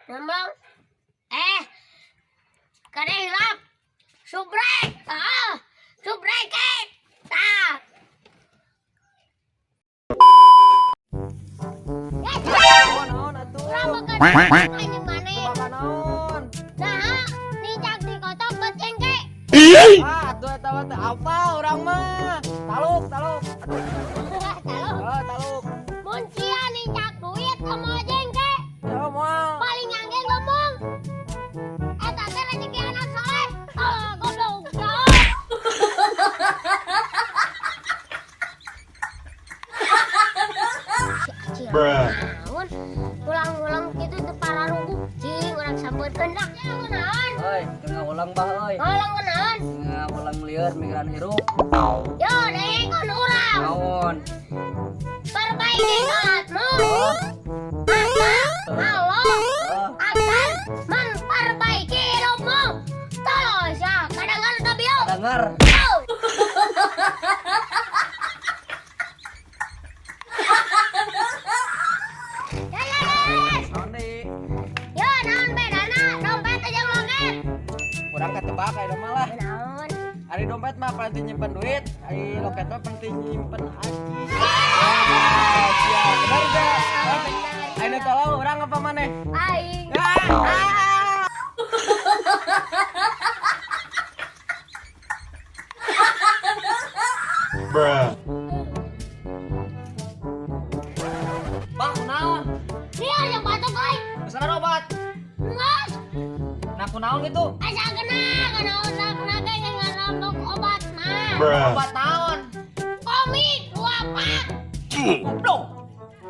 Ngomong. Eh. Kade hilap. Subrek. Ah. Subrek. Tah. Ya, Naon naon atuh? urang boga anjing maneh. Bakal naon? Nah, nincak di kotok bet cengke. Ah, atuh eta mah teu apa urang mah. Taluk, taluk. Taluk. Oh, taluk. Mun sia nincak duit komo jengke. Ya moal. Paling ngangge ngomong. Eta teh rezeki anak soleh. Oh, goblok. Jauh. Si Acil. Bruh. Naon? Ulang-ulang kitu teu pararuguh. Cing urang sampeurkeun lah. Ya kunaon? Oi, teu ulang bah euy. Ulang kunaon? Ulang lieur mikiran hirup. Yo, dengekeun urang. Naon? Perbaiki sholatmu. Maka Allah akan memperbaiki hidupmu. Tolong ya, kadang-kadang tapi yo. Dengar. Oh. Ya, ya, ya, ya. Naon deui? Yo, naon bedana dompet jeung loket? Urang ketebak aya mah lah. Naon? Ari dompet mah penting nyimpen duit, ari loket mah penting nyimpen aci. Ah, siap. Bener gak? Ayo tolong urang apa maneh? Aing. Ah, ah. Bruh. Bah, kunaon? Dia yang batuk euy. Pesanan obat. Ngas. Nah, kunaon gitu? Asa kena, kana otak kena ge ngarambok obat mah. Bruh. Obat naon? Komik 2 pak. Goblok.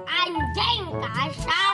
Anjing kasar.